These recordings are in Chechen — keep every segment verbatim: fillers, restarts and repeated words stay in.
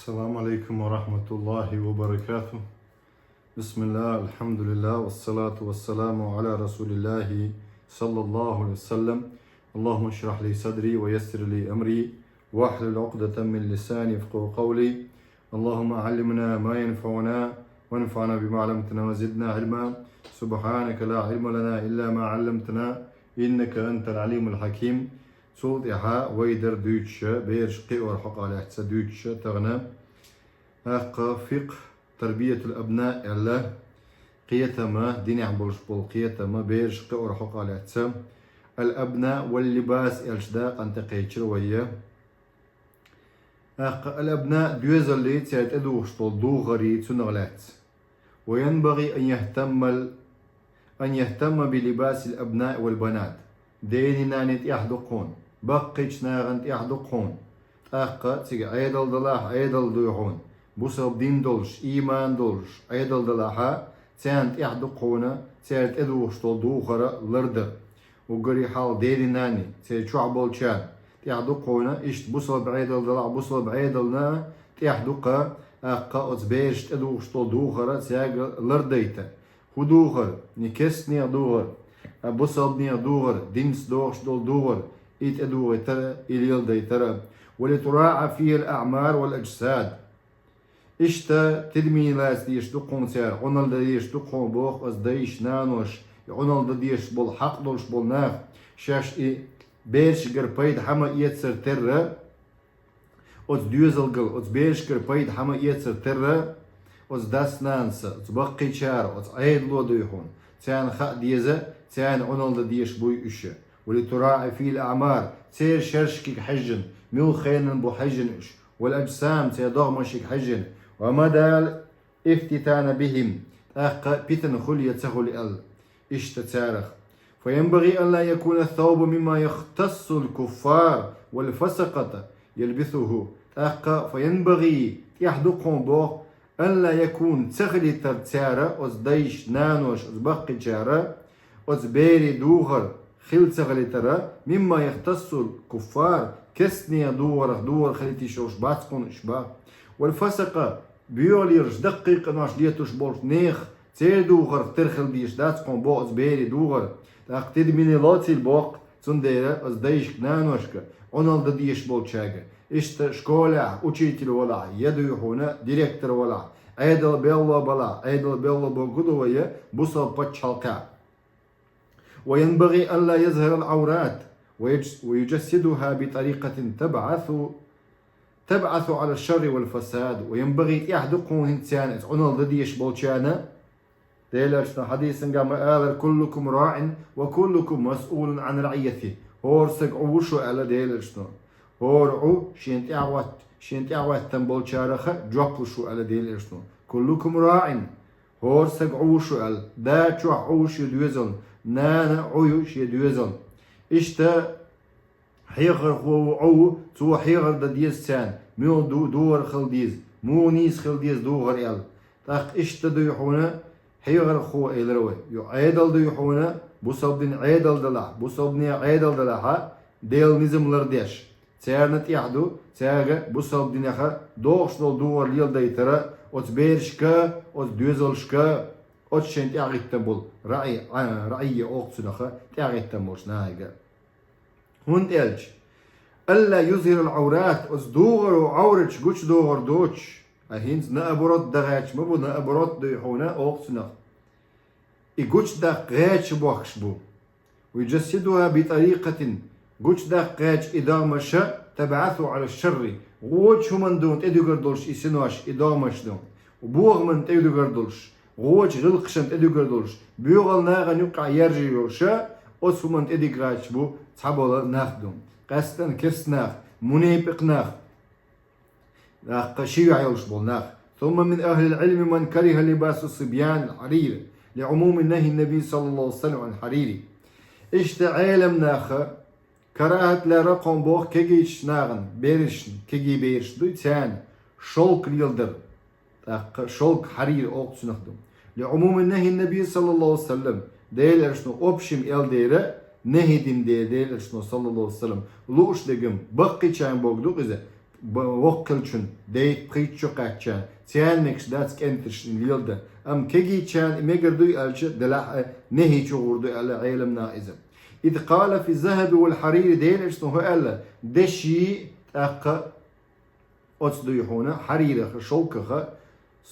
السلام عليكم ورحمة الله وبركاته. بسم الله، الحمد لله، والصلاة والسلام على رسول الله صلى الله عليه وسلم. اللهم اشرح لي صدري ويسر لي أمري واحلل عقدة من لساني يفقهوا قولي. اللهم علمنا ما ينفعنا وانفعنا بما علمتنا وزدنا علما. سبحانك لا علم لنا إلا ما علمتنا إنك أنت العليم الحكيم. Цул тӀаьхьа вай дар дуьйцуш, бераш кхиор хьокъехь лаьцна дуьйцуш тахана, тӀаккха фикъхӀ тарбиятул абна аьлла, кхетам, динехь болуш болу кхетам, бераш кхиор хьокъехь лаьцна. Ал-абна вал-либас аьлча дакъана тӀекхечира вай. ТӀаккха ал-абна доьзаллий, цаьрга тӀедухуш долу духарий, цунах лаьцна. وينبغي أن يهتم أن يهتم بلباس الأبناء والبنات. Дений, наний тӀехь ду кхуна, баккхийчу нахана тӀехь ду кхуна. ТӀаккха цига Ӏедал далахь, Ӏедал дуй хьуна. Бусалба дин долуш, ийман долуш, Ӏедал далахьа, царна тӀехь ду кхуна, цаьрга тӀедухуш долу духар лардан. Уггаре хьалха дений, наний, церан чохь болчарна тӀехь ду кхуна, иштта бусалба Ӏедал далахь, бусалба Ӏедална тӀехь ду кхуна, тӀаккха оцу берашна тӀедухуш долу духар цаьрга лардайта. ХӀун духар? Не керстанех духар, а бусалбанех духар, динца догӀуш долу духар, и тӀедухийтар, и леладайтар. ولتراعى فيه الأعمار والأجساد. Иштта тидаме лаца дезаш ду кхуна цара, Ӏуналла дан дезаш ду кхуна боху оцу дайша, наноша, и Ӏуналла дан дезаш болу хьакъ долуш болу нах, шаьш и берашкара пайда хьан ма эцар терра, оцу доьзалгал, оцу берашкара пайда хьан ма эцар терра, оцу дас-нанас, оцу баккхийчара, оцу Ӏедало дуй хьуна. Царна хаа деза, царна Ӏуналла дан дезаш буй уьш. ولتراعى فيه الأعمار, церан шерашкига хьаьжжина, муьлха хенан бу хьаьжжина уьш. والأجسام, церан догӀмашкига хьаьжжина. ومدى الافتتان بهم, тӀаккха питана хуьлу я ца хуьлу аьлла. Иштта царах. فينبغي أن لا يكون الثوب مما يختص الكفار والفسقة يلبسه. ТӀаккха فينبغي, тӀехь ду кхуна боху, أن لا يكون, ца хилийтар цара, оцу дайша, наноша, оцу баккхийчара, оцу берийн духар хила ца хилийтара, مما يختص الكفار, керстанех духарх духар хилийта йиш йолуш бац кхуна уьш боху. والفسقة, боьхалераш, даккхий къинош летош болчу нехан, церан духарх тера хила дезаш дац кхуна боху оцу берийн духар. ТӀаккха тидаме лоцийла боху, цундела оцу дайшка, наношка, Ӏуналла дан дезаш болчаьрга. Иштта школехь учитель валахь, я дуй хьуна директор валахь, Ӏедал белхало балахь, Ӏедал белхало бохург ду вай бусалба пачхьалкхехь. وينبغي أن لا يظهر العورات ويج-، ويجسدها بطريقة تبعث، تبعث على الشر والفساد. وينبغي, тӀехь ду кхуна хӀинца царна, иза Ӏуналла дан дезаш болчарна, Делан Элчано хьадисангахь ма-аллара: كلكم راع وكلكم مسؤول عن رعيته. ХӀора сага Ӏу ву шу, аьлла Делан Элчано. ХӀора Ӏу шена тӀаьхьахӀотт-, шена тӀаьхьахӀоьттина болчарех жоп луш ву, аьлла Делан Элчано. كلكم راع, хӀора сага Ӏу ву шу аьлла. Да чохь Ӏу ву шен доьзална, нана Ӏу ю шен доьзална. Иштта хьехархо ву Ӏу, цо хьехар дан деза царна, муьлха ду-, духар хила деза, муха нийса хила деза духар аьлла. ТӀаккха иштта дуй хьуна хьехархо, элира вай. Ю Ӏедал дуй хьуна, бусалба дин Ӏедал далахь, бусалбанех Ӏедал далахьа, Делан низам лардеш. Царна тӀехь ду, цаьрга бусалба динеха догӀуш долу духар леладайтара, оцу берашка, оцу доьзалшка, оцу шайн тӀаьхьахӀиттина болу раӀи-, а, раӀийя олу цунах, тӀаьхьахӀиттина болчу нахе. ХӀунда аьлча, ألا يظهر العورات, оцу духаро Ӏовраташ гучудохур доцуш, а хӀинца наоборот дан гӀерташ ма бу, наоборот дуй хьуна олу цунах. И гучудаккха гӀерташ бохкуш бу. ويجسدها بطريقة, гучудаккха гӀерташ и догӀмаш, تبعث على الشر, вочу хӀуманна дуна тӀедуьгур долуш и синош, и догӀмаш дуна, бохаман тӀедуьгур долуш, вочу гӀиллакхашна тӀедуьгур долуш, боьхалла нахана юккъехь яржийр йолуш, оцу хӀуманна тӀедиггӀачаш бу цхьабола нах ду. Къаьсттина керста нах, мунепикъ нах, тӀаккха ши юьхь йолуш болу нах. ثم من أهل العلم من كره لباس الصبيان الحرير لعموم نهي النبي صلى الله عليه وسلم عن الحرير. Иштта Ӏелам наха карахӀат лаьрра кхуьнан боху кегийчу нахана, берашна, кегий бераш дуй царна, шовк леладар. ТӀаккха шовк, хьарир олу цунах ду. لعموم نهي النبي صلى الله عليه وسلم, Делан Элчано общем эл дера, нахӀи дина дера Делан Элчано, саллаллаху алейхи ва саллям, лууш дерг-м баккхийчарна бохург ду иза, б-, воккхачун, дайта пхийтта чу кхаьчачарна, царна мегаш дац кӀенташна леладар. Амма кегийчарна и мегар дуй аьлча, делахь а нахьи чугӀур ду аьлла Ӏеламнаха иза. إذ قال في الذهب والحرير, Даьла Элчано хӀу аьлла, деши, тӀаккха оцу дуй хьуна, хьарирах, шовках,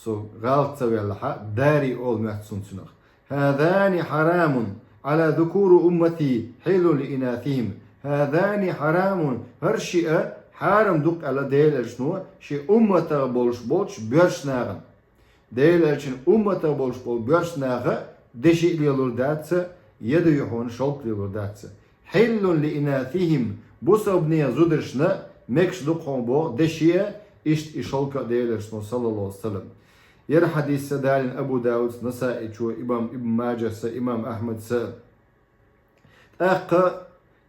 со гӀалат ца ваьллахь, дари олу моьтту суна цунах. هذان حرام على ذكور أمتي حل لإناثهم. هذان حرام, хӀара шиъ а хьарам ду аьлла Даьла Элчано шен умматах болуш болчу боьрша нахана. Даьла Элчан умматах болуш болу боьрша наха деши лелур дац, я дуй хьуна шовк лелур дац. حل لإناثهم, бусалба нехан зударшна мегаш ду хьуна боху деши а, иштта и шовка а Даьла Элчано, саллаллаху алейхи ва саллям. ХӀара хьадис далийна Абу Дауда, Насаичо, имам Ибн Маджас, имам Ахмадас. ТӀаккха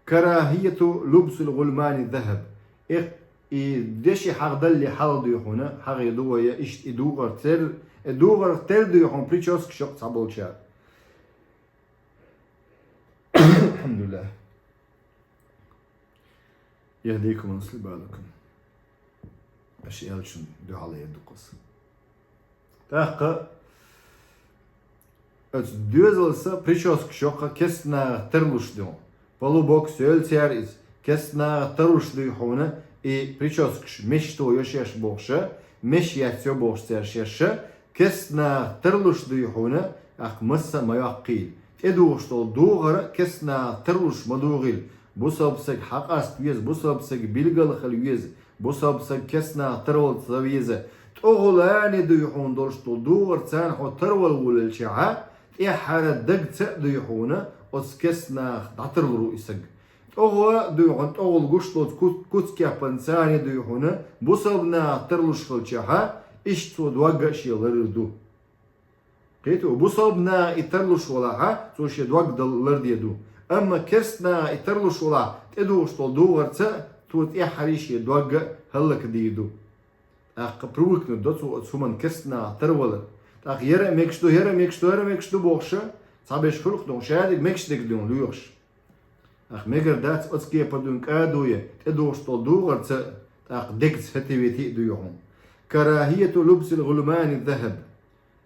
كراهية لبس الغلمان الذهب. Э, и деши хьагӀ далале хьал дуй хьуна, хьагӀ ду вай, иштта и дугӀар тер, и дугӀар тер дуй хьуна прическаш йоккха цхьаболчара. الحمد لله. يهديكم ويصلح بالكم. Аша аьллачун дуьхьал эр ду-кх аса. ТӀаккха оцу доьзалца прическаш йоккха керста нахах тарлуш ду. Полубокс йойла цара иза. Керста нахах тарлуш дуй хьуна и прическаш, мешто йо шаьш бохуша, меш яц йо бохуш цара шаьша, керста нахах тарлуш дуй хьуна, тӀаккха масса а ма йоккхийла. ТӀедугӀуш долу дугӀар а керста нахах тарлуш ма дугӀийла. Бусалба стаг хьакъаста веза, бусалба стаг билггал хила веза, бусалба стаг керста нахах тарвала ца веза. ТӀогӀуллехь дуй хьуна долуш долу дугӀар царна хьо тарвала волавелча, тӀаьххьара дагца а дуй хьуна оцу керста нахах дӀатарлур ву и стаг. ТӀогӀа а дуй хьуна, тӀогӀул гуш долчу ку-, куц-кеппанца а дуй хьуна, бусалба нахах тарлуш хилча, иштта цо дог а шен ларар ду. Кхетий, бусалба наха и тарлуш валахь, цо шен дог дала ларде ду. Амма керста наха и тарлуш валахь, тӀедугӀуш долу дугӀарца, цо тӀаьххьара шен дог а хӀаллакдийр ду. ТӀаккха привыкнуть до цо оцу хӀуманна, керста нахах тарвалар. ТӀаккха яра а мегаш ду, яра а мегаш ду, яра а мегаш ду бохуша, цхьаберш хуьлу-кх дуьйна, шадерг мегаш дерг дуьйна лоьхуш. Ах, мегар дац оцу кепара дуьйна кӀадоя, тӀедугӀуш долу дугӀарца а, тӀаккха дегца хӀетте-ветте а дуй хьуна. كراهية لبس الغلمان الذهب.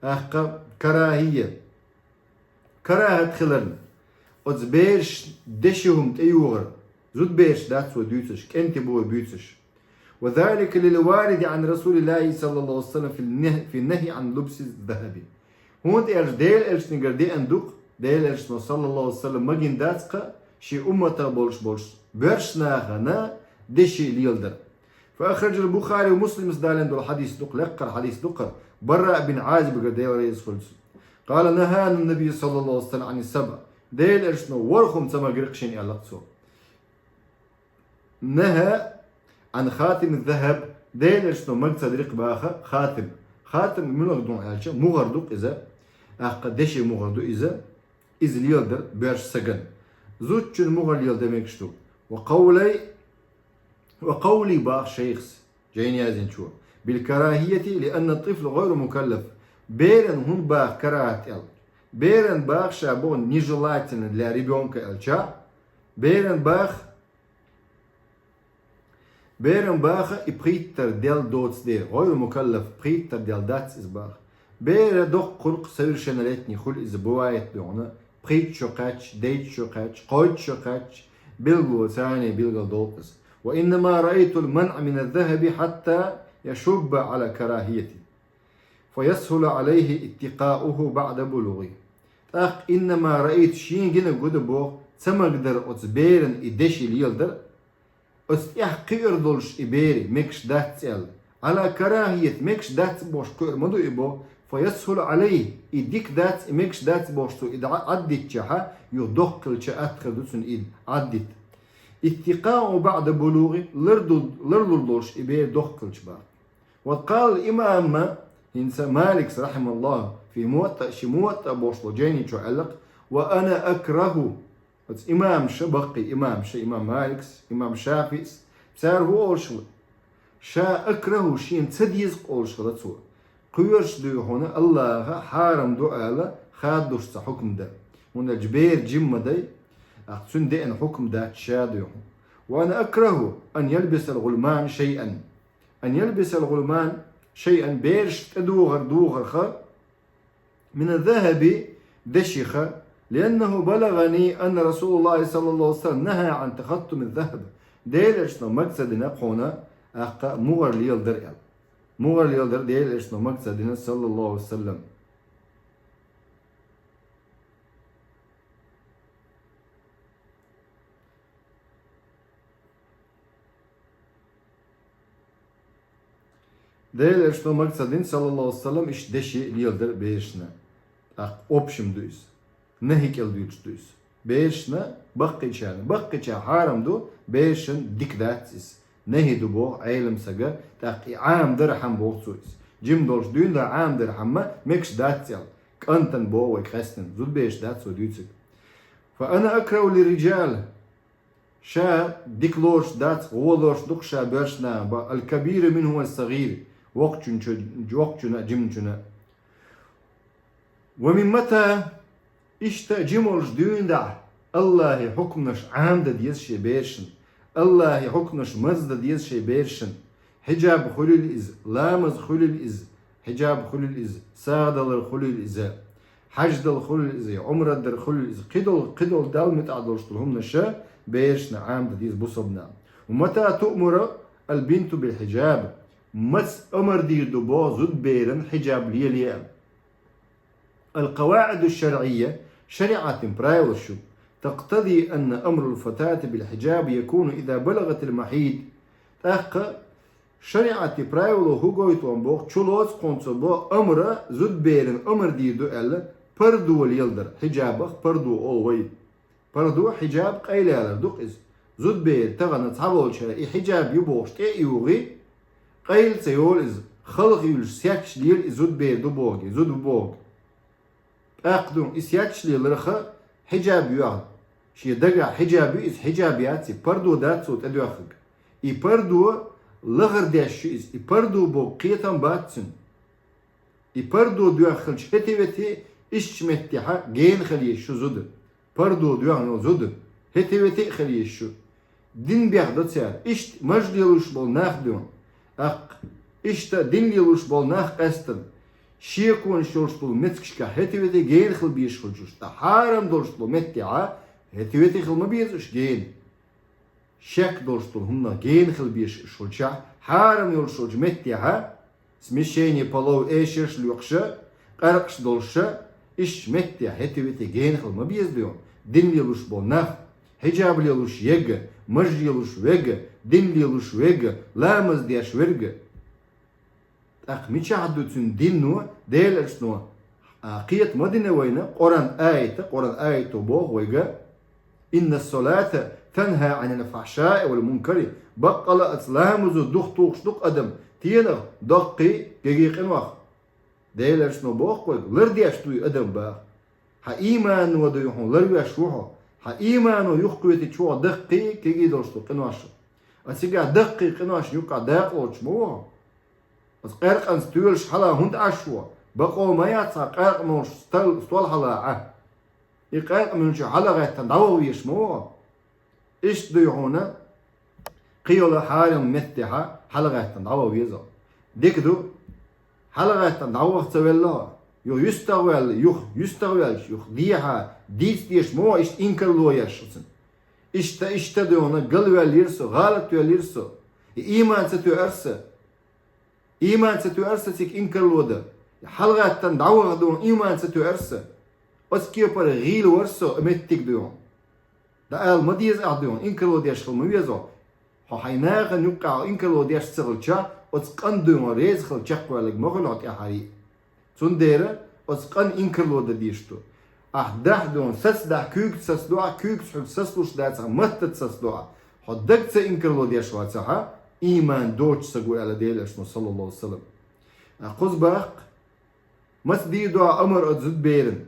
ТӀаккха карахия. КарахӀат хиларна. Оцу бераш деши хӀума тӀейогӀар. Зудабераш дац вай дуьйцуш, кӀентий бу вай буьйцуш. وذلك للوارد عن رسول الله صلى الله عليه وسلم في النهي، في النهي عن لبس الذهب. ХӀунда аьлча Делан Элчанегара деана ду-кх, Делан Элчано, саллаллаху алейхи ва саллям, магийна дац-кх шен умматах болуш болуш боьрша нахана деши леладар. فأخرج البخاري ومسلم, далийна долу хьадис ду-кх, лекхара хьадис ду-кх, Бараъ бин Ӏазибгара, Дела реза хуьлда цунна. قال: نهانا النبي صلى الله عليه وسلم عن السبع. Делан Элчано ворхӀ хӀума ца магира-кх шена, аьлла-кх цо. نهى عن خاتم الذهب, Делан Элчано мага ца дира-кх боху хатим. Хатим муьлха ду аьлча, мухӀар ду-кх иза, тӀаккха деши мухӀар ду иза, иза леладар боьрша стагана. Зудчун мухӀар леладан мегаш ду. وقولي، وقولي, боху шайхас, жайна яздинчо, بالكراهية لأن الطفل غير مكلف. Беран хӀунда боху карахӀат аьлла? Беран боху ша боху нежелательно для ребёнка аьлча, беран боху Беран боху и пхийттара делла доцу дела, гӀайру мукаллаф, пхийттара делла дац иза боху. Бер доккха хуьлу-кх, совершеннолетний хуьлу иза, бывает дуьйна, пхийтта шо кхаьчча, дейтта шо кхаьчча, кхойтта шо кхаьчча, билгало царна билгалдолу иза. وإنما رأيت المنع من الذهب حتى يشب على كراهيته، فيسهل عليه اتقاؤه بعد بلوغه. ТӀаккха إنما رأيت, шена гина гуда боху, ца магадара оцу беран и деши леладар, оцу тӀехь кхиар долуш и бери, мегаш дац аьлла. على كراهية, мегаш дац бохуш кхуьур ма ду и боху, فيسهل عليه, и дика дац, и мегаш дац бохуш цо и дӀа-, Ӏаддитчахьа, юха доккха хилча атта хир ду цунна и Ӏаддита. اتقاؤه بعد بلوغه, лардул-, ларлур долуш и бер доккха хилча боху. وقال الإمام, хӀинца Маликс, رحمه الله, في الموطأ, шен Муваттаъ бохуш болу жайни чу аьлла-кх, وأنا أكره, оцу имамаша, баккхий имамаша, имам Маликс, имам ШафиӀис, цара хӀун олуш хилла? Ша أكره, шена ца деза-кх олуш хилла цо. Кхоьруш дуй хьуна Аллаха хьарам ду ала хаддуш цхьа хӀукм дан. ХӀунда аьлча бер жима ма дай, тӀаккха цуьнан деана хӀукм дац ша дуй хьуна. وأنا أكره أن يلبس الغلمان شيئا. أن يلبس الغلمان شيئا, бераш тӀедухар духарха, من الذهب, дешиха, لأنه بلغني أن رسول الله صلى الله عليه وسلم نهى عن تختم الذهب. Делан Элчано мага ца дина кхона, тӀаккха мугӀар леладар аьлла. МугӀар леладар Делан Элчано мага ца дина, صلى الله عليه وسلم. Делан Элчано мага ца дина, صلى الله عليه وسلم, иштта деши леладар берашна. ТӀаккха общем ду иза. НахӀи кӀел дуьйцуш ду иза. Берашна баккхийчарна. Баккхийчарна хьарам ду, берашна дика дац иза. НахӀи ду боху Ӏелам сага, тӀаккха и Ӏамадар хьама боху цо иза. Жима долуш дуьйна Ӏамадар хьама мегаш дац аьлла. КӀантана боху вай къаьстина. Зудабераш дац цо дуьйцург. فأنا أكره للرجال. Ша дика лоруш дац, гӀо лоруш ду-кх ша боьрша нахана боху, الكبير منهم والصغير, воккхачунна чу-, воккхачунна а, жимачунна а. ومن متى, иштта жима волуш дуьйна дӀа, АллахӀан хьукманаш Ӏамадан деза шен берашна, АллахӀан хьукманаш марздан деза шен берашна, хьиджаб хуьлийла иза, ламаз хуьлийла иза, хьиджаб хуьлийла иза, сагӀа далар хуьлийла иза, хьаж дала хуьлийла иза, Ӏумрат дар хуьлийла иза, кхидолу, кхидолу Далла муьтӀахь долуш долу хӀуманаш берашна Ӏамадан деза бусалба наха. ومتى تؤمر البنت بالحجاب, маца амар дийр ду боху зудаберан хьиджаб лелае аьлла. القواعد الشرعية, шариӀатан правилаш ю, تقتضي أن أمر الفتاة بالحجاب يكون إذا بلغت المحيض. ТӀаккха шариӀатан правило хӀун гойту боху, чулоцу кхунца бо амра, зудаберан амар дийр ду аьлла, пардо леладар, хьиджабах пардо олу вай. Пардо, хьиджаб къайлаялар ду-кх иза. Зудабер тахана цхьаболчара и хьиджаб ю бохуш тӀе а югӀий, къайла ца йолу иза, халха юьллуш сетташ лела и зудабер ду боху, и зуда бу боху. ТӀаккха ду и сетташ леларх хьиджаб йоьхна. Шен дагахь хьиджаб ю иза, хьиджаб яц и, пардо дац цо тӀедоьхнарг. И пардо лахара деш ю иза, и пардо боху кхетам бац цуьнан. И пардо доьхна хилча, хӀетте-вете иштта меттехьа гена хила еза шу зуда. Пардо доьхна йолу зуда, хӀетте-вете а хила еза шу. Дин бехдо цара, иштта маж лелуш болу нах дуьйна. ТӀаккха иштта дин лелуш болу нах къаьстина, шеконаш йолуш болу меттигашкахь хӀетте-вете гена хила безаш хуьлуш, ткъа хьарам долуш болу меттехьа хӀетте-вете хила ма беза уьш гена. Шек долуш долу хӀуманах гена хила безаш уьш хуьлучохь, хьарам йолуш йолчу меттехьа, смешение полов, эшарш лоькхуша, къаьркъаш долуша, иштта меттехь хӀетте-вете гена хила ма беза дуьйна, дин лелуш болу нах, хьиджаб лелуш ерг, маж лелуш верг, дин лелуш верг, ламаз деш верг. ТӀаккха мичахь ду цуьнан динно, Делан Элчано, а, кхета ма дина вайна Къуръан аята, Къуръан аято боху вайга: «إن الصلاة تنهى عن الفحشاء والمنكر». Баккъала а ламазо дух тухуш ду-кх адам тенах, доккхий, кегий къинойх. Делан Элчано боху вайга: «Лардеш дуй адам?» – баха. Хьан иймано дуй хьуна ларвеш ву хьо. Хьан иймано юхакхетийча ву хьо даккхий, кегий долуш долу къинош. А цигахь даккхий къиношна юккъехь дакъа лоцуш ма ву хьо. Оцу къаьркъанца тоьлуш хьала хӀунда Ӏаш ву? Бакъо ма яц хьан къаьркъа молуш стол, стол хьала Ӏа. И къаьркъа муьлча хьалагӀаьттина дӀаваха везаш ма ву хьо. Иштта дуй хьуна, кхин йолу хьарам меттехьа хьалагӀаьттина дӀаваха веза хьо. Дика ду, хьалагӀаьттина дӀаваха ца велла хьо. Юха юьстагӀваьлла, юха юьстагӀваьлча, юха дехьа, дийца дезаш ма ву хьо, иштта инкарло еш оцунна. Иштта, иштта дуй хьуна, галваьллера со, гӀалатваьллера со. И ийман ца тоьар сан. Ийман ца тоьар сан цига инкарло дан. ХьалагӀаьттина дӀаваха дуй хьуна, ийман ца тоьар сан. Оцу кепара гӀийла вара со, а меттиг дуй хьуна. ДӀаала ма деза ахь дуй хьуна, инкарло деш хила ма веза хьо. Хьо хьайн нахана юккъехь инкарло деш ца хилча, оцу къан дуй хьуна реза хила чекхваьлларг ма хуьлу хьо тӀаьхьарий. Цундела оцу къан инкарло дан дезаш ду. Ахь дахь дуй хьуна, саца дахь, куьйгаца сацадо ахь, куьйгаца хьоьга сацалуш дацахь, маттаца сацадо ахь. Хьо дагца инкарло деш вацахьа, ийман доцу саг ву аьлла Делан Элчано, саллаллаху алейхи ва саллам. Ахь кхуза баккха, маца дийр ду ахь амар оцу зудаберан?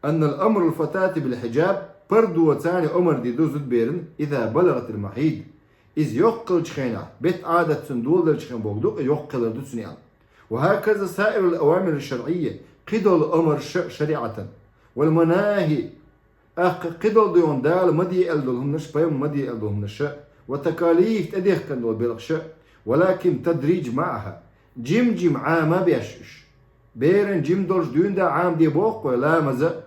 أن أمر الفتاة بالحجاب, пардо царна амар дийр ду зудаберан, إذا بلغت المحيض. Иза йоккха хиллачу хенахь, бет Ӏадат цуьнан доладелчу хенахь боху ду, йоккха хилар ду цуьнан аьлла. وهكذا سائر الأوامر الشرعية, кхидолу амарш шариӀатан. والمناهي, тӀаккха кхидолу дуй хьуна Дала ма де аьлла долу хӀуманаш, пайхамар ма де аьлла долу хӀуманаш, والتكاليف, тӀедехкина долу белхаш, ولكن التدريج معها. Жим-жим Ӏама беш уж. Беран жим долуш дуьйна да Ӏама де боху вай, ламаза,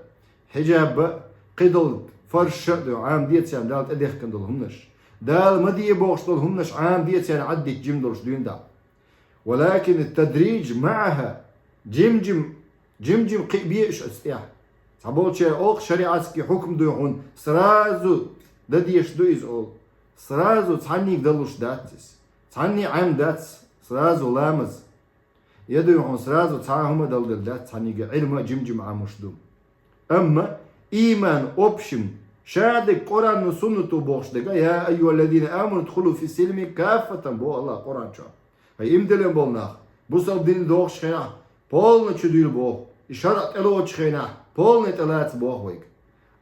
хьижаба, кхидолу фарша а ду, Ӏама де царна Дала тӀедехкина долу хӀуманаш. Дала ма де бохуш долу хӀуманаш Ӏама де царна, Ӏаддит жим долуш дуьйна да. ولكن التدريج معها. Жим-жим, жим-жим кхиъ бе уьш оцу тӀехь. Цхьаболчара олу шариатский хьукм дуй хьуна, сразу дан дезаш ду иза олу. Сразу цхьанниг далуш дац иза. Цхьанне Ӏам дац, сразу ламаз. Я дуй хьуна, сразу цхьа а хӀума далдалла дац, цхьанниг Ӏилма жим-жим Ӏамуш ду. Амма ийман общем, шадерг Къуръано, суннато бохуш дерг, يا أيها الذين آمنوا ادخلوا في السلم كافة боху Аллах Къуръан чохь. Хьай иман диллина болу нах, бусалба дин дохуш хенахь, полна чу дуьйла боху. И шаръа тӀелоцучу хенахь, полна тӀелаца боху вайга.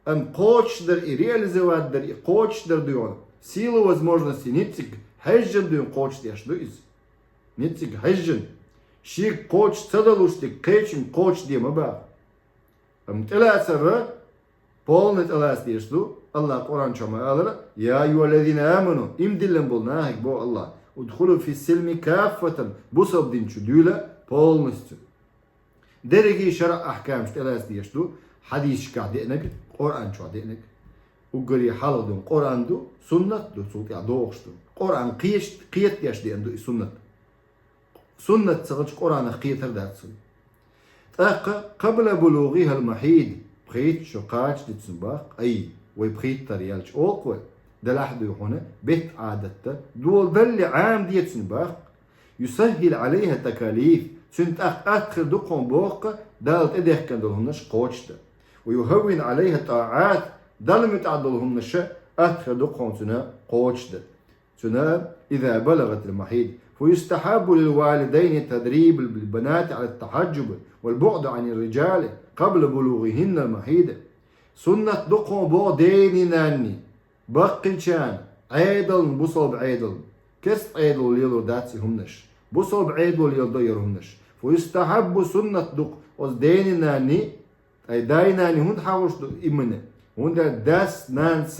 Амма кхочушдар и, реализовать дар и, кхочушдар дуй хьуна, сила возможности ницкъиг хьаьжжина дуй хьуна кхочушдеш ду иза. Ницкъиг хьаьжжина. Шега кхочуш ца далуш дерг кхечуьнга кхочушде ма боху. Амма тӀелацар полна тӀелаца дезаш ду. Аллах Къуръан чохь ма аллара: يا أيها الذين آمنوا, иман диллина болу нахе боху Аллах, ادخلوا في السلم كافة, бусалба дин чу дуьйла полностью. Дерриге шаръа ахкамаш тӀелаца дезаш ду, хьадисашкахь деанарг, Къуръан чохь деанарг. Уггаре хьалха ду Къуръан ду, суннат ду, цул тӀаьхьа догӀуш ду. Къуръан кхета-, кхетадеш деана ду и суннат. Суннат ца хилча, Къуръанах кхетар дац цунна. ТӀаккха قبل بلوغها المحيض, пхийтта шо кхача дицун баккха, ай, вай пхийттара яьлча олу вай, делахь а дуй хьуна, бетт Ӏадатта доладалле Ӏама децун баккха, يسهل عليها التكاليف, цуьнан тӀаккха атта хир ду кхуьнан боху-кх Дала тӀедехкина долу хӀуманаш кхочушдан. ويهون عليها الطاعات, Далла муьтӀахь долу хӀуманаш атта хир ду кхуьнан цуьнан кхочушдан. Цуьнан, إذا بلغت المحيض، فيستحب للوالدين تدريب البنات على التحجب والبعد عن الرجال قبل بلوغهن المحيض. Суннат ду кхуьнан боху дений-нанний, баккхийчарна, Ӏедална, бусалба Ӏедална. Керста Ӏедало лело дац и хӀуманаш. Бусалба Ӏедало леладо и хӀуманаш. فيستحب, суннат ду-кх оцу дений-нанний, ай, дай-наний хӀунда хьахош ду именно? ХӀунда аьлча дас, нанас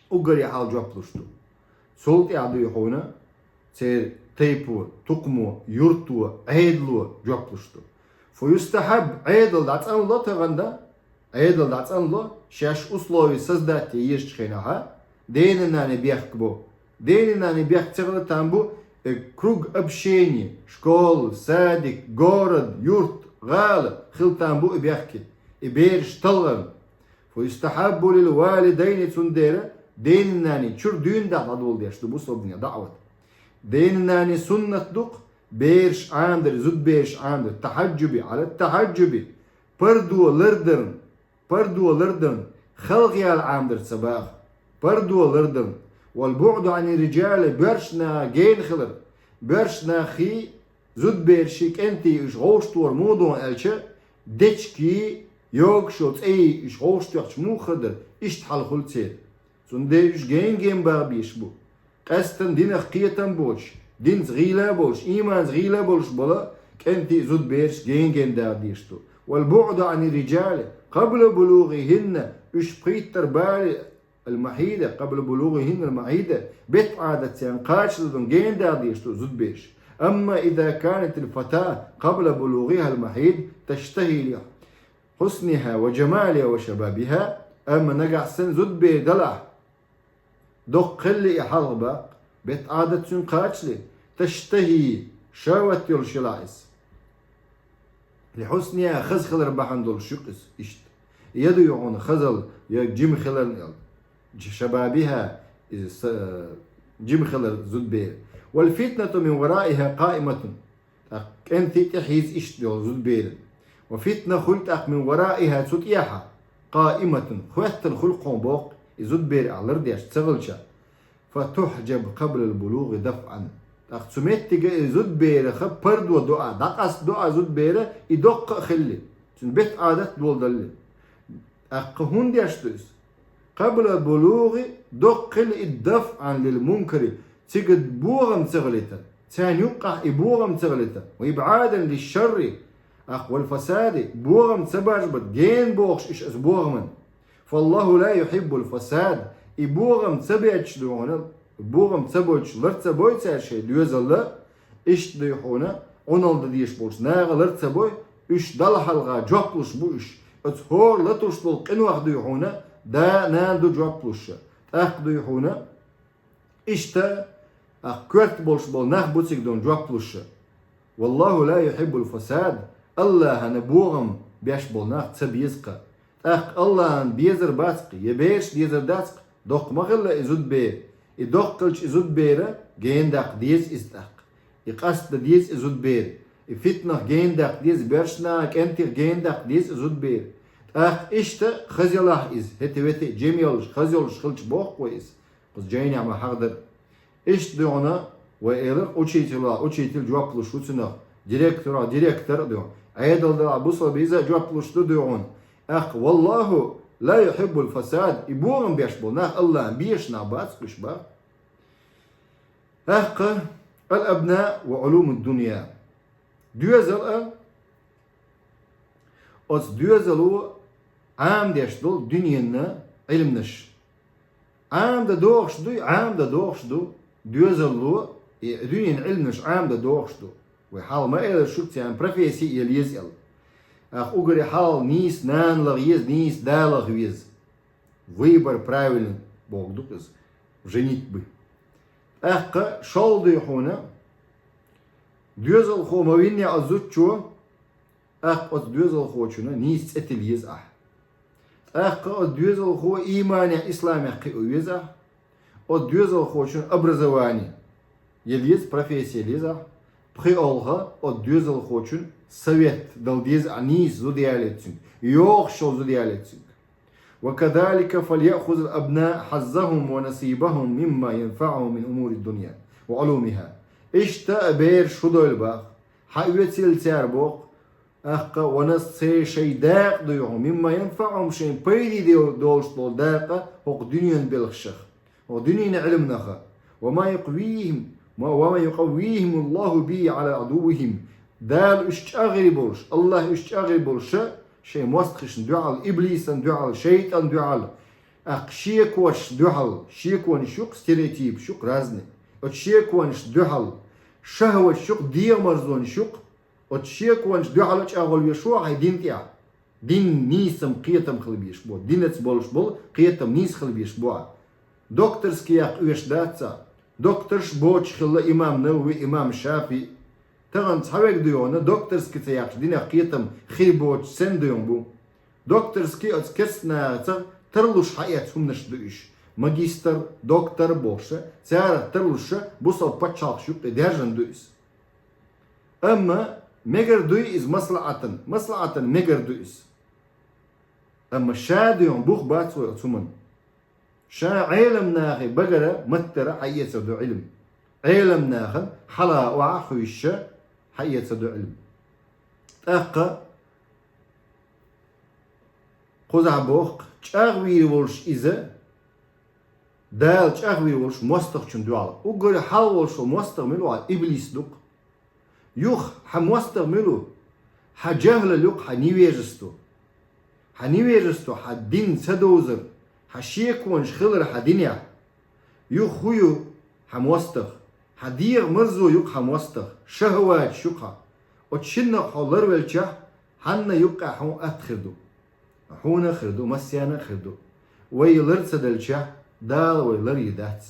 уггаре хьалха жоп луш ду. Цул тӀаьхьа дуй хьуна церан тайпо, тукхамо, юрто, Ӏедало жоп луш ду. فيستحب, Ӏедал дӀацӀанло тахана дан, Ӏедал дӀацӀанло, шаьш условия создать е езачу хенахь, дений-нанний бехк бо. Дений-нанний бехк ца хилар там бу, э, круг общения, школа, садик, город, юрт, гӀала хила там бу и бехке, и бераш талхарна. فيستحب للوالدين, цундела дений-нанний чуьра дуьйна дӀа дӀадоладеш ду бусалба динехь даӀват. Дений-нанний суннат ду-кх бераш Ӏамадар, зудбераш Ӏамадар, التحجب على التحجب, пардо лардарна, пардо лардарна, халхаяла Ӏамадар ца боху, пардо лардарна. والبعد عن الرجال, боьрша нахах гена хилар, боьрша нахий, зудберший, кӀентий уьш гӀовшто вар муха ду аьлча, дечкий, йогашо цӀейий уьш гӀовшто тоьхча муха хир дара, иштта хьал хуьлу церан. Цундела уьш гена-гена баха безаш бу. Къаьсттина динах кхетам боцуш, динца гӀийла болуш, ийманца гӀийла болуш болу кӀентий, зудбераш гена-гена даха дезаш ду. والبعد عن الرجال قبل بلوغهن, уьш пхийттара бале, المحيض, قبل بلوغهن المحيض, бетт Ӏадат царна кхачалуш дан гена даха дезаш ду зудбераш. أما إذا كانت الفتاة قبل بلوغها المحيض تشتهي لحسنها وجمالها وشبابها, амма нагахь санна зудбер далахь, доккха хилла и хьалха баккха, бетт Ӏадат цуьнан кхачале, تشتهي, шахӀват йолуш елахь иза. لحسنها, хаза хилар бахьана долуш ю-кх иза иштта. Я дуй хьуна хазалла, я жима хиларна аьлла. شبابها, иза са-, жима хилар зудберан. والفتنة من ورائها قائمة. ТӀаккха кӀентий тӀе хьийза иштта йолу зудберан. وفتنة хуьлу тӀаккха من ورائها, цу тӀехьа, قائمة, хӀоьттина хуьлу кхуьнан боху, и зудбер ахь лардеш ца хилча. فتحجب قبل البلوغ دفعا. ТӀаккха цу меттиге и зудберах пардо до ахь, дӀакъастадо ахь зудберан, и доккха а хилли, цуьнан бетт Ӏадат доладалли. ТӀаккха хӀунда деш ду иза? قبل البلوغ, доккха хилла и, دفعا للمنكر, цига бохам ца хилийта, царна юккъахь и бохам ца хилийта, وإبعادا للشر, тӀаккха والفساد, бохам ца бажа бан гена бохуш уьш оцу бохаман. فالله لا يحب الفساد, и бохам ца бетташ ду хьуна, БогӀам ца бойтуш, лар ца бой цара шайн доьзалла, иштта дуй хьуна, Ӏуналла дан дезаш болчу наха лар ца бой, уьш Далла хьалха жоп луш бу уьш. Оцу хӀора латуш долу къинойх дуй хьуна, да а, нана а ду жоп луш. ТӀаккха дуй хьуна, иштта, а, коьрта болуш болу нах бу цига дуй жоп луш. «Валлаху ла юхиббул фасад». АллахӀана богӀам беш болу нах ца беза-кх. ТӀаккха АллахӀана безар бац-кх, я бераш дезар дац-кх, доккха ма хилла и зудбер. И доккха хилча и зудбера гена даккха деза иза тӀаккха. И къаста деза и зудбер. И фитнах гена даккха деза, бершна, кӀентех гена даккха деза и зудбер. ТӀаккха иштта хаза ялахь иза, хӀетте-вете жима йолуш, хаза йолуш хилча боху вай иза. Кхуза жайнехь ма хьахадара. Иштта дуй хьуна, вай элира, учитель вац, учитель жоп луш ву цунах, директор вац, директор а дуй хьуна. Ӏедал далахь бусалба иза а жоп луш ду дуй хьуна. ТӀаккха, «Валлаху ла юхиббул фасад», и богӀам беш болу нах АллахӀана безаш нах бац-кх уьш, бах. ТӀаккха, «Ал-абна ва Ӏулумуд-дунья». Доьзал а, оцу доьзало Ӏамадеш долу дуьненан Ӏилманаш. Ӏамадан догӀуш дуй, Ӏамадан догӀуш ду, доьзало, и дуьненан Ӏилманаш Ӏамадан догӀуш ду. Вай хьалха ма элира шуьга церан профессия а ела еза аьлла. ТӀаккха уггаре хьалха нийса нана лаха еза, нийса да лаха веза. Выбор правильный бохург ду-кх иза. Женитьба. ТӀаккха шолгӀа дуй хьуна, доьзалхо ма виннехь оцу зудчо, тӀаккха оцу доьзалхочунна нийса цӀе тилла еза ахь. ТӀаккха оцу доьзалхо ийманехь, исламехь кхио веза ахь. Оцу доьзалхочунна образование ела еза, профессия ела еза ахь. ПхоьалгӀа, оцу доьзалхочунна совет дала деза ахь, нийса зуда ялийта цуьнга, йогӀуш йолу зуда ялийта цуьнга. «Ва казалика фальяхузул абна хьаззахум ва насибахум мимма янфаӀухум мин умурид-дунья ва Ӏулумиха». Иштта а бераш хӀун дойла бах, хьаоьцийла цара боху, тӀаккха, «ва нас», церан шайн дакъа дуй хьуна, «мимма янфаӀухум», шайна пайде де-, долуш долу дакъа хӀокху дуьненан белхашах, хӀокху дуьненан Ӏилманах. «Ва ма юкъвихим, ва ма юкъаввихимуллаху бихи Ӏала Ӏадуввихим». Дала уьш чӀагӀйина болуш, АллахӀа уьш чӀагӀйина болуш, шайн мостагӀашна дуьхьал, иблисана дуьхьал, шайтӀанна дуьхьал, тӀаккха шеконашна дуьхьал, шеконаш ю-кх, стереотипаш ю-кх разные. Оцу шеконашна дуьхьал, шахӀваташ ю-кх, дегӀамарзонаш ю-кх, оцу шеконашна дуьхьал а чӀагӀвала веза хьайн дин тӀехь. Дин нийсам, кхетам хила безаш бу. Динаца болуш болу кхетам нийса хила безаш бу. Докторский яккха оьшуш дац цхьа. Докторш боцуш хилла имам Навави, имам ШафиӀи. Тахана цхьаверг дуй хьуна, докторский ца яьккхича динах кхетам хир боцуш санна дуй хьуна бу. Докторский оцу керстанашца тарлуш хьаэцна хӀуманаш ду уьш. Магистр, доктор бохуш, царах тарлуш бусалба пачхьалкхаш юккъе даьржина ду иза. Амма мегар дуй иза маслаӀатан, маслаӀатан мегар ду иза. Амма ша дуй хьуна бух бац вай оцу хӀуманна. Ша Ӏеламнахе багара, маттара хьаэцар ду Ӏилма. Ӏеламнахана хьала охьа хьуьйсуш хьаэцар ду Ӏилма. ТӀаккха кхузахь боху, чӀагӀвийр волуш иза, Дала чӀагӀвийр волуш мостагӀчунна дуьхьал. Уггаре хьалха волуш волу мостагӀа мила ву, иблис ду-кх. Юха хьан мостагӀа мила ву? Хьан жахӀлал ю-кх, хьан невежество. Хьан невежество, хьан дин ца довзар, хьан шеконаш хилар хьан динехь. Юха хӀун ю хьан мостагӀа? Хьан дегӀамарзо ю-кх хьан мостагӀа, шахӀваташ ю-кх хьан. Оцу шиннах хьо ларвелчахь, хьанна юккъехь хьуна атта хир ду. Хьуна а хир ду, массарна а хир ду. Вай лар ца делчахь, Дала вай ларйийр дац.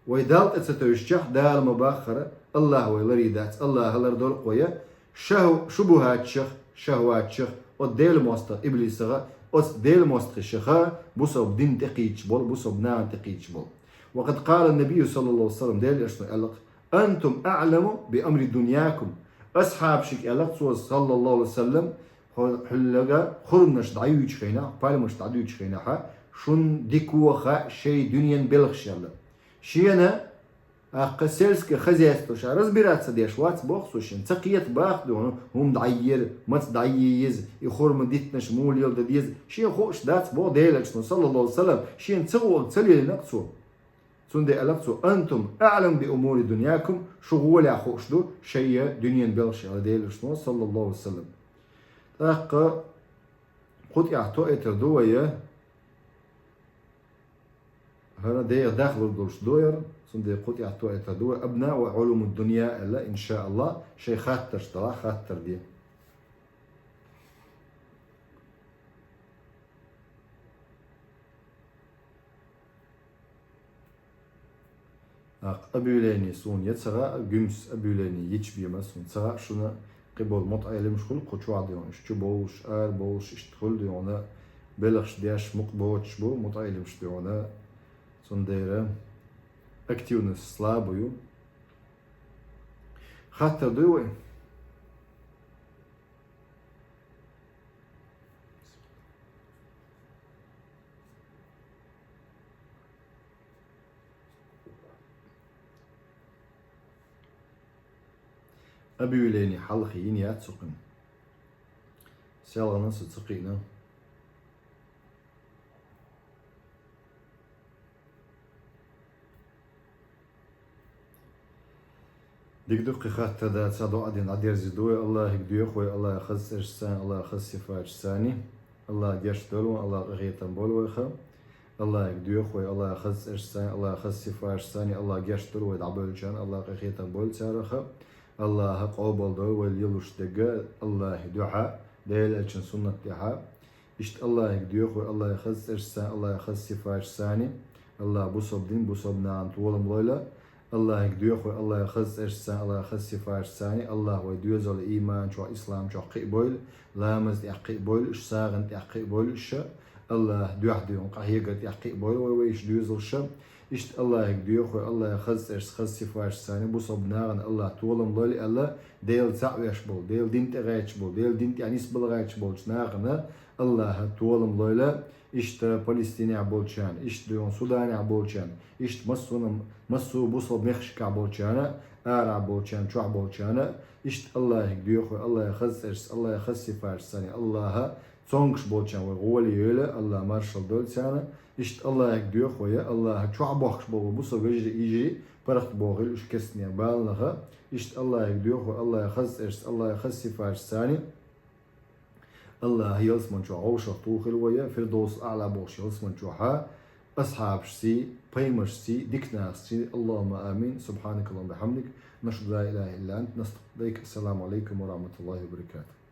Вай Далла тӀе ца тевжичахь, Дала ма-баххара, АллахӀа вай ларйийр дац. АллахӀа лардойла-кх вай шахӀ-, шубухӀаташах, шахӀваташах, оцу Делан мостагӀа иблисах, оцу Делан мостагӀашах, бусалба дин тӀекхийдаш болу, бусалба нахана тӀекхийдаш болу. Ва къад къала набийю саллаллаху алейхи ва саллям, Делан элчано аьлла-кх: «Антум аӀламу би амри дуньякум». Асхьабашка аьлла-кх цо, саллаллаху алейхи ва саллям, хьо-, хьуьллага хурманаш дӀаюьйчу хенахь, пальмаш дӀадуьйчу хенахь, шуна дика хаьа шайн дуьненан белхаш аьлла. Шена, тӀаккха, сельское хозяйство ша разбираться деш вац боху цо, шена ца кхета бах дуьхьал, хӀума дӀайъера, маца дӀайъе еза, и хурма диттанаш муха леладан деза, шена хууш дац боху Делан элчано, саллаллаху алейхи ва саллям, шена ца хууш ца лелийна-кх цо. Цундела аьлла-кх цо: «Антум аӀламу би умури дуньякум», шу гӀолехь хууш ду шайн дуьненан белхаш аьлла Делан элчано, саллаллаху алейхи ва саллям. ТӀаккха кху тӀехь тоуьйтур ду вай, хӀара деха дахлур долуш ду хӀара, Цундела кху тӀехь тоъийтар ду вай «Абна ва Ӏулумуд-дунья» аьлла, иншааллахӀ, шайн хаттарш делахь, хаттар де. ТӀаккха объявлени суна я ца гӀа, гуьмс объявлени йича бен ма суна ца гӀа, шуна кхиболу мутаӀелимаш хуьлу кху чохь дуьйна, уьш чу бовлуш, ара бовлуш, иштта хуьлу дуьйна, белхаш деш мукъа боцуш бу мутаӀелимаш дуьйна, цундела активность слабо ю. Хаттар дуй вай? Объявлени хьалха йина яц цу кхин. Селхана со ца кхиъна. Дика ду кхин хаттар, дацахь доӀа дина дӀадерзийр ду вай. АллахӀе доьху вай АллахӀан хаза цӀерашца, АллахӀан хаза сифаташца. АллахӀ гечдойла вайна, АллахӀ къинхетам бойла вайх. АллахӀе доьху вай АллахӀан хаза цӀерашца, АллахӀан хаза сифаташца. АллахӀ гечдойла вай дӀабевллачарна, АллахӀ къинхетам бойла царех. АллахӀ къобалдойла вай лелош дерг АллахӀан дуьхьа, Делан элчан суннат тӀехь. Иштта АллахӀе доьху вай АллахӀан хаза цӀерашца, АллахӀан хаза сифаташца. АллахӀ бусалба дин, бусалба нахана толам лойла. АллахӀе доьху вай АллахӀан хаза цӀерашца, АллахӀан хаза сифаташца. АллахӀ вай доьзал иман чохь, ислам чохь кхиабойла, ламаз тӀехь кхиабойла уьш, сагӀина тӀехь кхиабойла уьш. АллахӀ дуьхьа дуьйна къахьегар тӀехь кхиабойла вай, вай уьш доьзалш. Иштта АллахӀе доьху вай АллахӀан хаза цӀерашца, хаза сифаташца, бусалба нахана АллахӀ толам лойла аьлла, Дела цхьаъ веш болу, Делан дин тӀе гӀерташ болу, Делан дин тӀехь нисбала гӀерташ болчу нахана АллахӀ толам лойла, иштта Палестинехь болчарна, иштта дуьйна Суданехь болчарна, иштта массо-, массо а бусалба мехкашкахь болчарна, арахь болчарна, чохь болчарна, иштта АллахӀе доьху вай АллахӀан хаза цӀерашца, АллахӀан хаза сифаташца, АллахӀ цомгуш болчарна вай гӀоле йойла, АллахӀ маршалла дойла царна. Иштта АллахӀе доьху вай, АллахӀ чохь бохкуш болу бусалба вежарий, йижарий паргӀатбохийла уьш кестнех, баланах. Иштта АллахӀе доьху вай АллахӀан хаза цӀерашца, АллахӀан хаза сифаташца. АллахӀ ялсамани чохь вовшах тухийла вай, Фирдовсул-АӀла бохучу ялсамани чохь асхьабашций, пайхамаршций, дика нахацций. АллахӀумма амин. СубхьанакаллахӀумма ва бихьамдик. Нашхаду ла илахӀа илла ант, настагӀфирука. Ассаламу Ӏалайкум ва рахьматуллахӀи ва баракатухӀ.